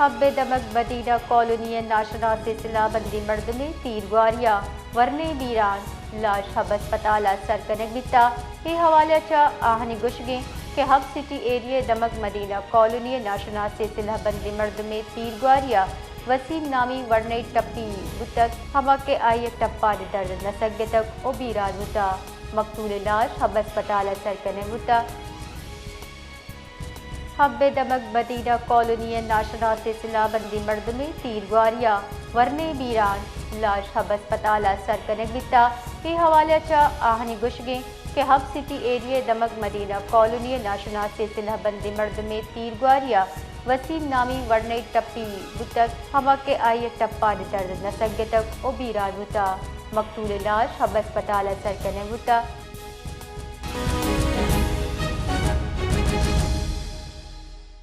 حب دمگ مدینہ کالونی ءِ ناشناسیں سلاہ بندیں مردمے تیرگواری ءَ ورنیں بیران، لاش حب ہسپتال ءَ سر کنگ بیتہ۔ اے حوالہ ءَ چہ آہانی گوشگ انت کہ حب سٹی ایریا ءِ دمگ مدینہ کالونی ءِ ناشناسیں سلاہ بندیں مردمے تیرگواری ءَ وسیم نامی ورنئے ٹپی بوتگ، ہما کہ آئی ءِ ٹپانی درد نہ سگتگ ءُ بیران بوتہ۔ مقتول ءِ لاش حب ہسپتال ءَ سر کنگ بوتہ۔ حب دمگ مدینہ کالونی ءِ ناشناسیں سلاہ بندیں مردمے تیرگواری ءَ ورنیں بیران، لاش حب ہسپتال ءَ سر کنگ بیتہ۔ اے حوالہ ءَ چہ آہانی گوشگ انت کہ حب سٹی ایریا ءِ دمگ مدینہ کالونی ءِ ناشناسیں سلاہ بندیں مردمے تیرگواری ءَ وسیم نامی ورنئے ٹپی بوتگ، ہما کہ آئی ءِ ٹپانی درد نہ سگتگ ءُ بیران بوتہ۔ مقتول ءِ لاش حب ہسپتال ءَ سر کنگ بوتہ۔